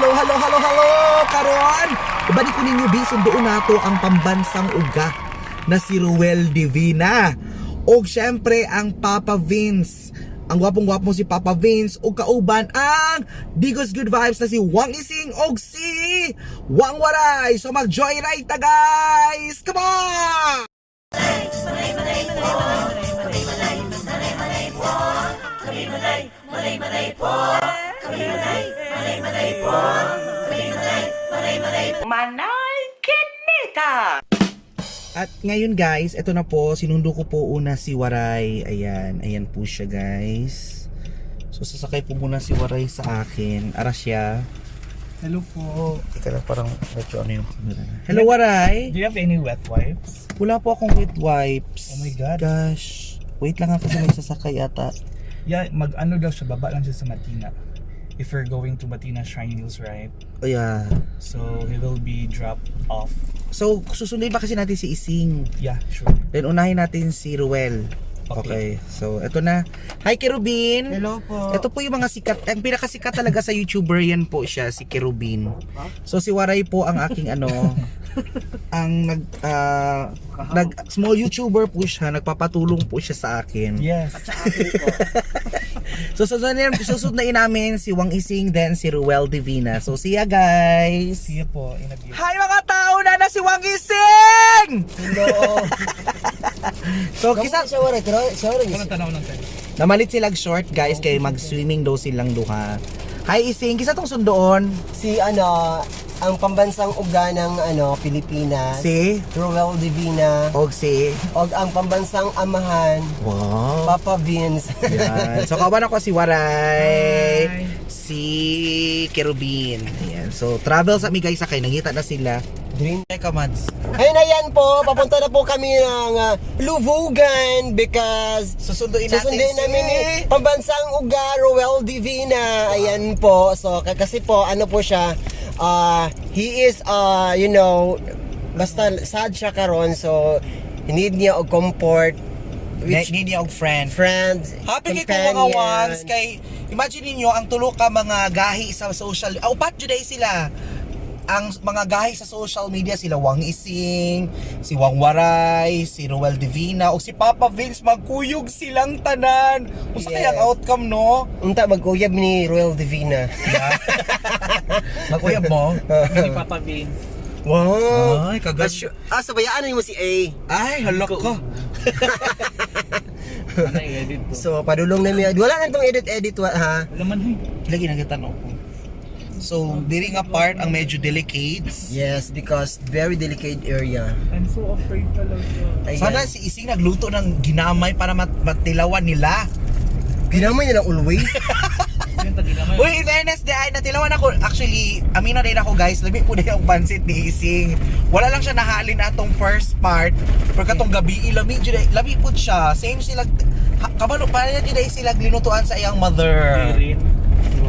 Hello, hello, hello, hello! Karon, ubani ko ninyo bi sunduon nato ang pambansang uga na si Ruel Divina. Og syempre ang Papa Vince. Ang gwapong-gwapo si Papa Vince ug kauban ang Digos Good Vibes na si Wang Ising og si Wang Waray. So mag-joyride ta, guys! Come on! Manay Kinita! At ngayon guys, ito na po, sinundo ko po una si Waray. Ayan, ayan po siya, guys. So sasakay po muna si Waray sa akin. Ara siya. Hello po. Teka lang, parang medyo ano yung camera na. Hello, Waray! Do you have any wet wipes? Wala po akong wet wipes. Oh my God. Gosh. Wait lang ako kasi may sasakay ata. Yeah, mag-ano daw siya, baba lang siya sa Matina. If we're going to Matina Shrine Hills, right? Oh yeah. So, he will be dropped off. So susundin pa kasi natin si Ising. Yeah, sure. Then unahin natin si Ruel. Okay. Okay. So ito na. Hi, Kerubin! Hello po. Ito po yung mga sikat, ang pinakasikat talaga sa YouTuber, yan po siya, si Kerubin. So si Waray po ang aking ano, ang nag small YouTuber po siya, nagpapatulong po siya sa akin. Yes. So susunod na namin si Wang Ising, then si Ruel Divina. So see ya, guys. See you po in a bit. Hi, mga tao na na si Wang Ising! Hello. So kisa Kisa siya wala pero siya wala. Walang tanaw ng tayo. namalit silang short, guys, kay mag-swimming daw silang duha. Hi, Ising, kisa tong sundoon. Si ano, ang pambansang uga ng ano Pilipinas. Si Ruel Divina. og si Og ang pambansang amahan, Wow. Papa Vince. Yan. So, kawan ako si Waray, si Kerubin. Ayan. So, travel sa mi guys, sakay. Nangita na sila. Dream. Teka, Mads. Ayun, ayan po, papunta na po kami ng Luvugan because Susunduin natin susundin si namin ni pambansang uga Ruel Divina. Ayan po. So kasi po ano po siya, he is basta sad siya karon, so need niya og comfort which Need niya og friend. Friends, Happy kay ko mga companion. ones kay imagine ninyo ang tulo ka mga gahi sa social, upat jud ay sila ang mga gahi sa social media, sila Wang Ising, si Wang Waray, si Ruel Divina o si Papa Vince, magkuyog silang tanan. Unsa Yes. kayang outcome, no? Unta maguyab ni Ruel Divina. Magkuyab mo? Ni Papa Vince. Wow. Ay, kagat. Ah, sabayaan mo si A. Ay, halak ko. Ano i-edit to? So padulong na miya. Wala na tong edit-edit ha. Wala man eh. Lagi nagatan ko. So, diri nga part ang medyo delicate. Yes, because very delicate area. I'm so afraid talaga. Ayan. Sana si Ising nagluto ng ginamay para matilawan nila. Ginamay nila always. Yung tagilamay. Uy, in fairness, di ay natilawan ako. Actually, amino din ako, guys, labi po na yung pansit ni Ising. Wala lang siya nahalin atong first part. Pero katong gabi, lami, jud ay- lami po siya. Same sila, kabalo, para na jud ay sila linutuan sa iyang mother. Diri.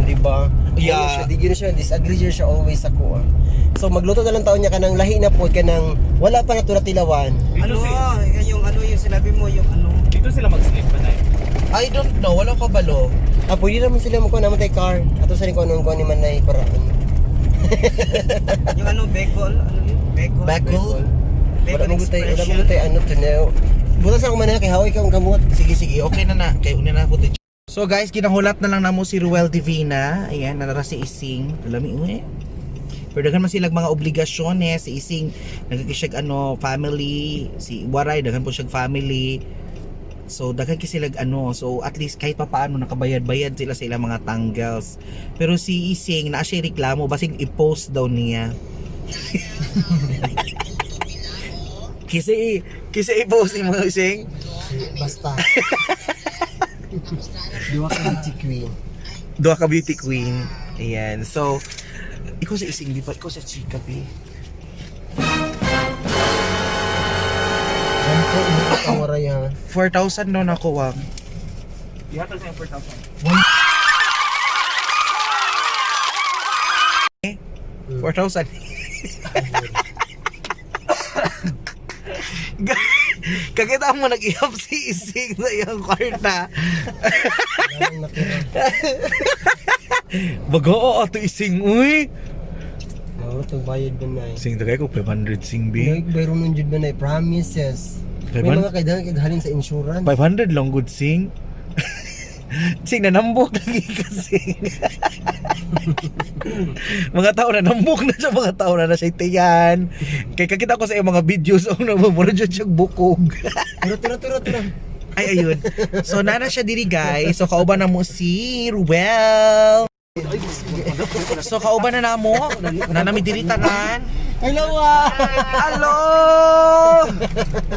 Di ba? Yeah. Ano siya, di yun siya, disagree yun siya always ako. Ah. So magluto na lang taon niya kanang lahi na po kanang wala pa natura tilawan. Dito, Ano, si, yung ano yung sinabi mo yung ano. dito sila mag-sleep pa na. I don't know, wala ko balo. Ah, pwede naman sila mo naman tay car. Ato sa ko anong kuha ni Manay para ano. Yung ano Bacol, ano yun? Bacol. Bekul? Wala Bacol mo gutay, wala mo expression. gutay ano to know. Butas ako man kay haway ka ang kamot. Sige, sige, okay na na. Kay una na po. So guys, kinahulat na lang namo si Ruel Divina. Ayan, nanara si Ising. Lami uwi. Pero daghan man silang mga obligasyon eh. Si Ising, nagkakisiyag ano, family. Si Waray, daghan po siyang family. So daghan kasi silag ano, so at least kahit papaano nakabayad-bayad sila sa ilang mga tanggalls. Pero si Ising, naa siya reklamo, basig i-post daw niya. Kisa i-post mo, Ising. Basta. Duwa ka beauty queen. Duha ka beauty queen. Ayan. So, ikaw sa Ising, di ba? Ikaw sa chika, bi. Yan po, ang waray ha. 4,000 no nakuha. Ihatag sa 4,000. 4,000. Kakita mo nag-ihap si Ising sa iyang kwarta. Wala nang natira. Bago ato Ising, uy. Itong bayad ba na? Sing tagay ko 500 sing B. Bayroon nun jud ba na? Promises. May mga kailangan kailangan sa insurance. 500 lang good sing. Sing nanambok lagi kasi. Mga tao na nambok na siya, mga tao na na siya tiyan. Kay kakita ko sa iyong mga videos ang namumura dyan siyang bukog. Tara, tara, tara, tara. Ay, ayun. So, nana siya diri, guys. So, kauban na mo si Ruel. So, kauban na namo. Nanami diri tanan. Hello ah! Hello!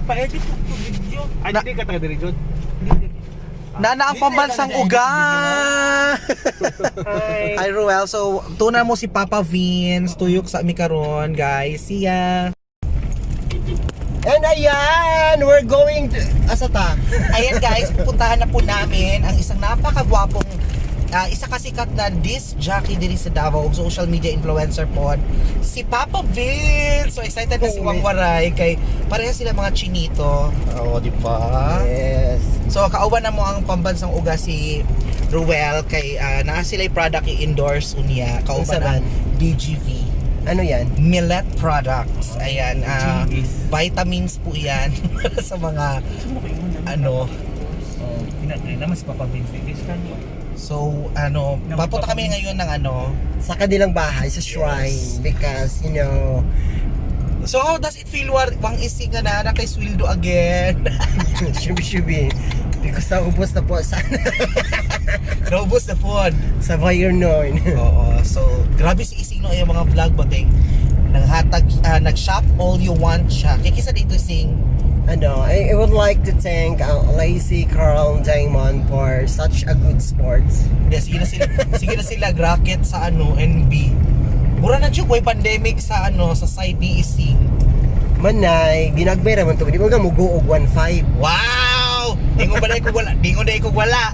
Pa-edit ko video. Ay, hindi ka taga diri jud. Nana ang pambansang uga. Hi. Hi, Ruel. So, tuna mo si Papa Vince. Tuyok sa mi karon, guys. See ya. And ayan, we're going to... Asa ta? Ayan guys, pupuntahan na po namin ang isang napakagwapong isa kasikat na disc jockey diri sa Davao ug social media influencer pod, si Papa Vince. So excited na si Wang Waray kay pareha sila mga chinito. Oo, di ba? Yes. So kauban na mo ang pambansang uga si Ruel kay naa sila'y product i-endorse unya kauban Unsa man? ang DGV. Ano yan? Millet products. Ayan, Jeez. vitamins po 'yan para sa mga ano. Oh, pinagay na mas Papa Vince. Guys, kanyo. So, ano, papunta kami ngayon ng ano. Sa kanilang bahay, sa shrine. Yes. Because, you know, So, how does it feel, war wang isi ka na, na kay Swildo again? shubi shubi. Because naubos na po sana Naubos na food. sa Bayern noon. Oo, so, grabe si Ising no, yung mga vlog ba kay nanghatag, nag-shop all you want siya. Kaya kisa dito sing, Ano, I would like to thank Lacey Carl Diamond for such a good sport. yeah, sige na sila, sige na sila racket sa ano, NB. Mura na jud way pandemic sa ano, sa side ni Ising. Manay, ginagmay raman to. Di ba nga mugo og 1.5? Wow! Dingo ba na ko wala? Dingo na ko wala.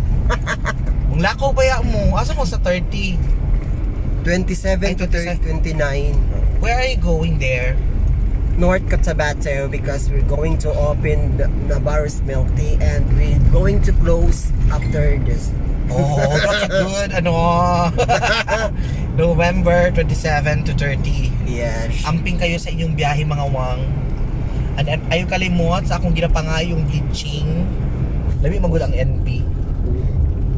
Kung lakaw pa ya mo, asa mo sa 30? 27 Ay, to 30, 29. Where are you going there? North Cotabato because we're going to open the Navarro's Milk Tea and we're going to close after this. Oh, that's a good, ano, November 27 to 30. Yes. Amping kayo sa inyong biyahe, mga wang. And ayaw kalimot sa akong ginapangayong bleaching. Lami magud ang NP.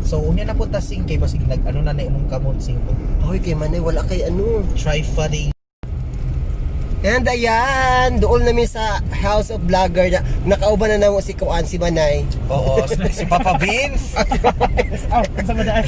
So, unya na po ta sing kay basig nag ano na na imong kamot sing Hoy, kay Manay, wala kay ano. try funny. And ayan, doon namin sa House of Vlogger na nakauban na namo si Kuan si Manay. Oo, si Papa Vince. Oh, sa madaan.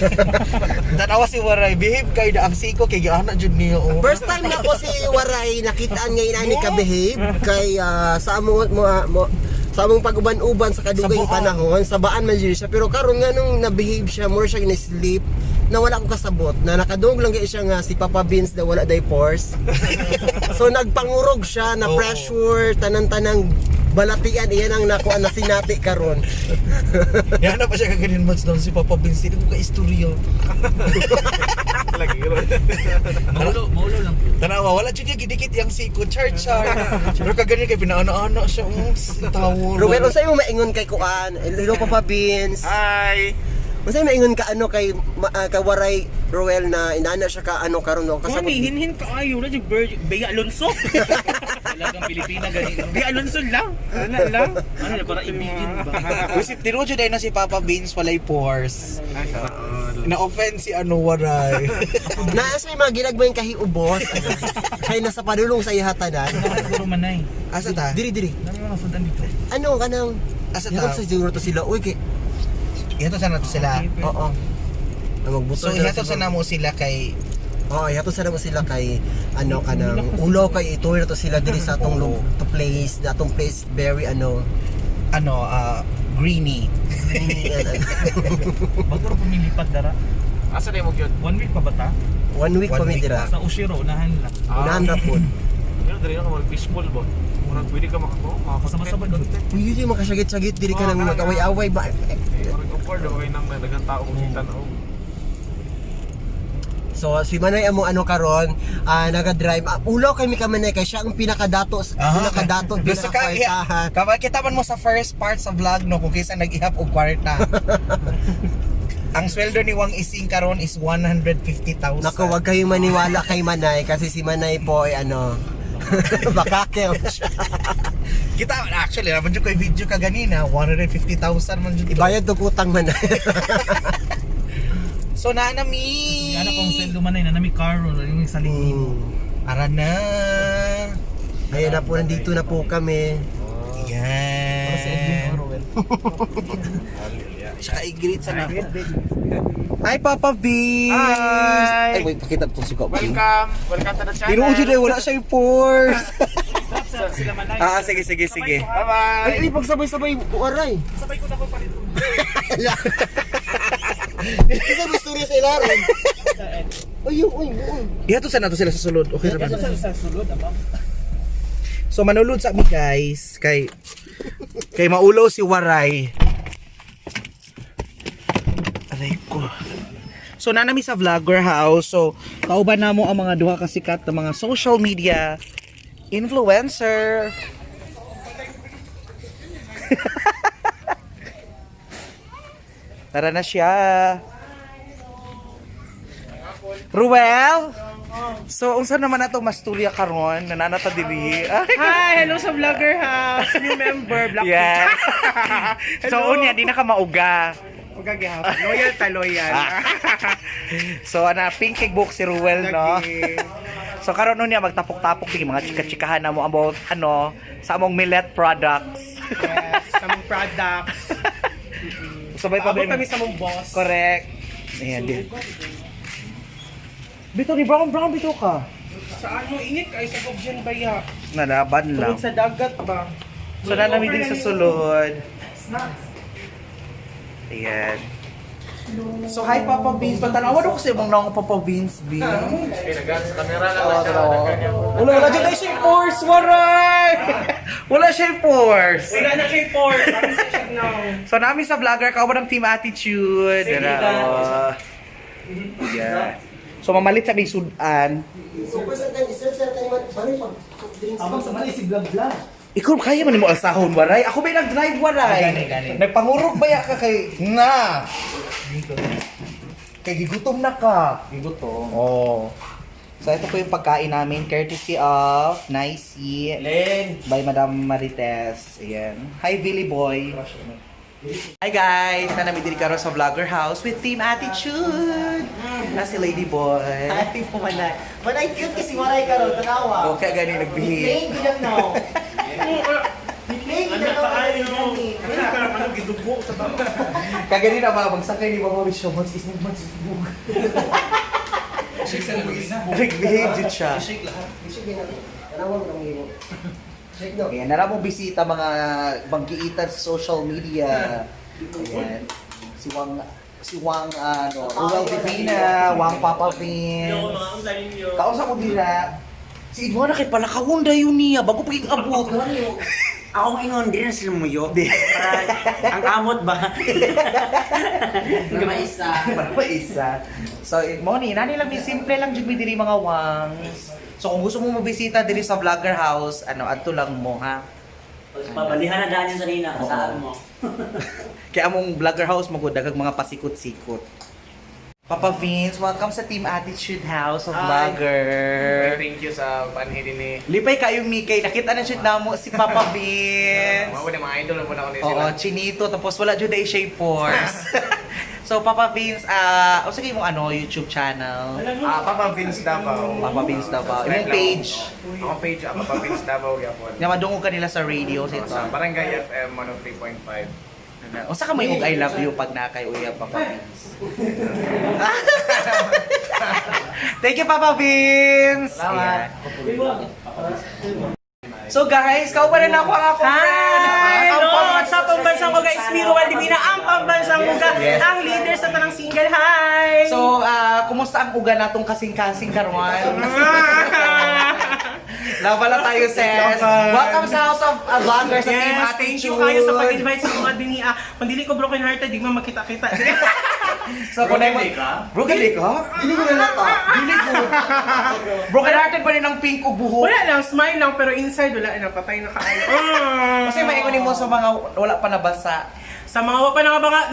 Tanawa si Waray, behave kayo na ang siko kay giana jud niyo. Oh. First time na ko si Waray nakitaan ngayon ani ka-behave kay sa among mo, mo, sa among pag-uban-uban sa kadugay Sa buong. panahon, sa baan man jud siya. Pero karon nga nung na-behave siya, more siya gina-sleep na wala ko kasabot na nakadungog lang gyud siya nga si Papa Vince na wala day force. So nagpangurog siya na Oo. pressure tanan-tanang balatian iyan ang nakuha na sinati karon. Yan na pa siya kaganin months doon si Papa Vince. Hindi ko ka-istorya. Maulo, maulo lang po. Tanawa, wala jud niya gidikit yang siko. Char char. Pero kaganin kay pinaano-ano siya. Oh, tawo. Ruel, unsay mo maingon kay Kuan? Hello Papa Vince. Hi! Unsay maingon ka ano kay kay Waray Ruel na inana siya ka ano karon no kasabot. Kani, hinhin ka ayo na yung Bea Alonso. Talagang Pilipina ganito. Bea Alonso lang. Ano lang? Ano na para ibigin ba? Kasi tinuod jud na si Papa Vince walay pores. Na-offend si ano Waray. Naa sa mga ginagmayng kahiubos. Kay nasa padulong sa ihatanan. Siguro manay. Asa ta? Diri diri. Dami mga sudan dito. Ano kanang Asa ta? Yakap sa siguro to sila. Uy kay Ihato sana to sila. Oo. Na magbuto So na ihato sila. sana mo sila kay Oo, ihato sana mo sila kay ano kanang ulo kay itoy na to sila diri sa atong to place, na atong place very ano. ano greeny. Ano. Bago ra pumilipat dara. Asa na yung yun? One week pa ba ta? One week One pa mi week dira. Sa Ushiro, unahan lang. Unahan ra pod. Pero dali na ka murag fishball ba? Murag pwede ka makako, Kasama-sama makakontent. jud. Uy, yun yung makasagit-sagit diri ka Oo, nang kana- mag-away-away ba. Eh, murag awkward okay nang daghang tao kung kita na. So si Manay among ano karon, naga-drive. Ulo kay mi ka Manay kay siya ang pinakadato, pinakadato, Gusto ka pinakakwartahan. Kapag kita man mo sa first part sa vlog no kung kaysa nag-ihap og kwarta. Ang sweldo ni Wang Ising karon is 150,000. Naku, wag kayong maniwala kay Manay kasi si Manay po ay ano, bakakew siya. Kita actually naman jud ko yung video ka ganina, 150,000 man jud to. Ibayad to utang Manay. So naa na mi. Ano kung sweldo man ay nanami car o yung sa lingin. Ara na. Ayan na po, nandito na po kami. Yan. Tsaka i-greet sa na. Hi, Papa Beans! Hi! Ay, wait, pakita itong suka. Welcome! Welcome to the channel! Tinuod yun eh, wala siya yung pores. Sila Manay. Ah, sige, sige, sige. Bye-bye! Ay, ay, pagsabay-sabay, aray. Sabay ko na ko pa rin. Kasi gusto niya sa ilaron. Ay, uy, uy. Ihato sa nato sila sa sulod. Okay naman. Sa sulod, abang. So manulod sa mi guys kay maulaw si Waray. Aray ko. So nanami sa vlogger house. So kauban namo ang mga duha ka sikat na mga social media influencer. Tara na siya. Ruel? So, unsa naman ato masturya karon? Nananata diri. Ay, Hi! Hello sa Vlogger House! New member, Black. Yeah. So, unya, di na ka mauga. Uga gihapon. Loyal ta, loyal. So, ana, pink cake book si Ruel, no? Lagi. So, karon unya, magtapok-tapok di mga chika-chikahan na mo about, ano, sa among millet products. Yes, sa mong products. Sabay pa Paabot kami sa mong boss. Correct. Ayan, di. Bito ni Brown Brown, bito ka. Sa ano, init kayo sa Gobjen ba ya? Nalaban lang. Tungod sa dagat ba? So, nanami din sa sulod. Ayan. So, hi Papa Beans. Patanawa daw kasi mong naong Papa Beans, Beans. Ay, nagan sa camera lang Oo, na siya. tanawa. Wala, wala dyan ay siya yung force, waray! Wala siya yung force. Wala na siya yung force. Kami sa siya now. So, namin sa vlogger, kauban ng Team Attitude. Dara, oh. Yeah. So, mamalit sa may sudan. Super sa tan, isip sa tan, pag drinks. Abang sa mali si vlog vlog. Ikaw, kaya man mo alsahon, waray. Ako ba'y nag-drive, waray? Gani, gani. Nagpangurog ba ya ka kay... Na! Kay gigutom na ka. Gigutom. Oh. So, ito po yung pagkain namin, courtesy of Nicey Len! by Madam Marites. Ayan. Hi, Billy Boy. Hi guys! Nanami din karon sa Vlogger House with Team Attitude! Na si Lady Boy. Ay, po Manay. Manay, cute kasi waray ka ron, tanawa. Okay, gani nagbihis. Playing good lang now. Playing good lang now. Ano, gidugo sa tao. Kagani na ba, magsakay ni Mama Wish Months is months is bug. Nagbehave jud siya. Tanawa mo lang yun. Shake no. Ayan, nara mo bisita mga banggiitan sa social media. Ayan. Si Wang ano, Ruel Divina, Wang Papa Vince. Kausap ko dira. Si Idwana kay palakawon dayon niya bago paging abot. Akong ingon, di na sila muyo. Di. Para, ang amot ba? Para isa. Para pa isa. So, mo ni, nani lang mi simple lang jud mi diri mga wangs. So, kung gusto mo mobisita diri sa Vlogger House, ano, adto lang mo ha. Pabalihan na daan yung sarina, kasaan mo. Kaya among Vlogger House magud dagag mga pasikot-sikot. Papa Vince, welcome sa Team Attitude House of Vlogger. Thank you sa panhi din ni. Lipay kayo Mikay, nakita na siya namo si Papa Vince. Mga mga idol mo na ako ni Oo, sila. chinito tapos wala jud ay shape force. So Papa Vince, ah, uh, mong ano YouTube channel? Ah, Papa Vince Davao. Papa Vince Davao. Subscribe Imong lang page. ako. Akong page, Papa Vince Davao yapon. Nga madungog kanila sa radio sa ito. Sa Barangay FM 103.5. Unsa ka may og I love you pag nakay uya Papa Vince. Thank you, Papa Vince. Salamat. Ayan. So guys, kauban na ako ang akong friend. Hi! Ang Hello! pambansang What's up, pambansang ko guys? Miro Valdivina, ang pambansang muga, Yes. ang leader sa tanang single. Hi! So, kumusta ang uga natong kasing-kasing karon? Laban na tayo, sis. Welcome sa House of Vloggers sa Team Yes, Attitude. thank you kayo sa pag-invite sa mga dini. Ah, kung dili ko broken hearted, di man makita-kita. So kung na Broken day ka? Dili ko na lata. Dili ko. Broken hearted pa rin ang pink ug buhok. Wala lang, smile lang, pero inside wala na, patay na kaayo. Ah. Kasi maingon nimo sa mga wala pa nabasa. Sa mga wa pa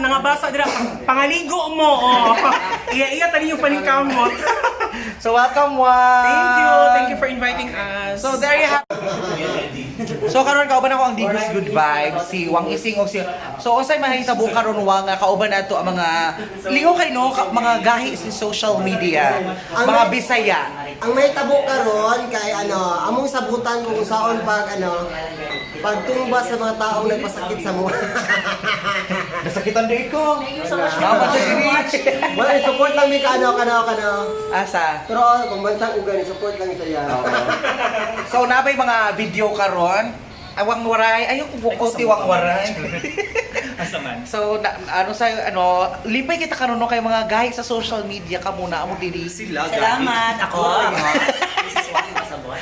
nangabasa dira, pangaligo mo, oh. Iya-iya tani yung paningkamot. So welcome, Juan. Thank you. Thank you for inviting us. So there you have. So karon kauban ako ang Digos Good Vibes, si Wang Ising og si. So unsay mahitabo karon, Wang, nga kauban nato ang mga lingo kay no mga gahi sa social media, mga Bisaya. Ang may tabo karon kay ano, among sabutan kung usaon pag ano, pagtumba sa mga taong nagpasakit sa mo. Nasakitan din ko. Thank you so much for Mama sa diri. Wala, support lang mi ka ano kano kano. Asa. Pero oh, kung bansang uga ni support lang saya. So nabay mga video karon. Awang waray, ayaw ko bukoti wang waray. Asa man? So na, ano sa ano, lipay kita karon no kay mga gahi sa social media ka muna amo diri. Sila, Salamat. Ako, ako. This is Wang Masaboy.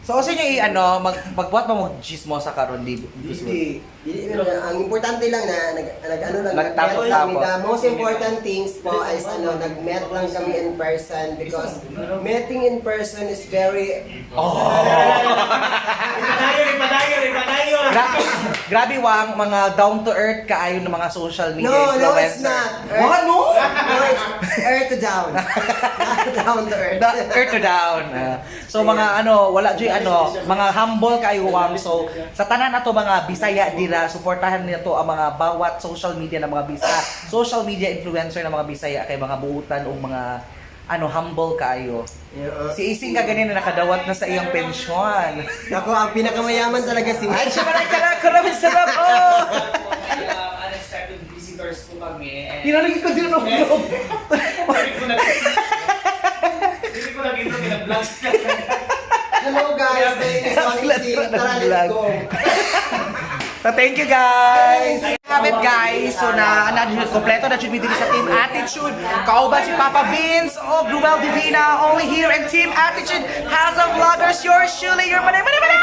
So usa niyo i-ano, magbuhat ba mo chismosa karon di? Hindi. Dili na ang importante lang na nag ano lang, Nagtapot-tapot. nag-met lang kami. The most important things po is ano, nag-met lang kami in person because meeting in person is very Padayon, padayon, padayon. Grabe wang mga down to earth kaayo ng mga social media No, no, influencer. it's not. What, no? No, it's earth to down. Not down to earth. Earth to down. Ah. So mga ano, wala joy ano, mga humble kayo wang. So sa tanan nato mga Bisaya dira, suportahan nito ang mga bawat social media ng mga Bisaya, social media influencer ng mga Bisaya kay mga buutan o mga ano humble kaayo. Yeah. Si Ising ka ganyan na nakadawat na sa iyang pensyon. Ako, ang pinakamayaman talaga si Ay, siya pala kara sarap. Oh! Unexpected visitors po kami. And Hinarigin ko din ang vlog. Hindi ko na Hindi ko nag-intro, kina-vlog. Hello guys, my name is Wang Ising. Tara, let's go. So thank you guys. Have it guys. So na kompleto na jud mi diri sa Team Attitude. Kauban si Papa Vince o Ruel Divina only here in Team Attitude. House of Vloggers, yours truly, your manay manay.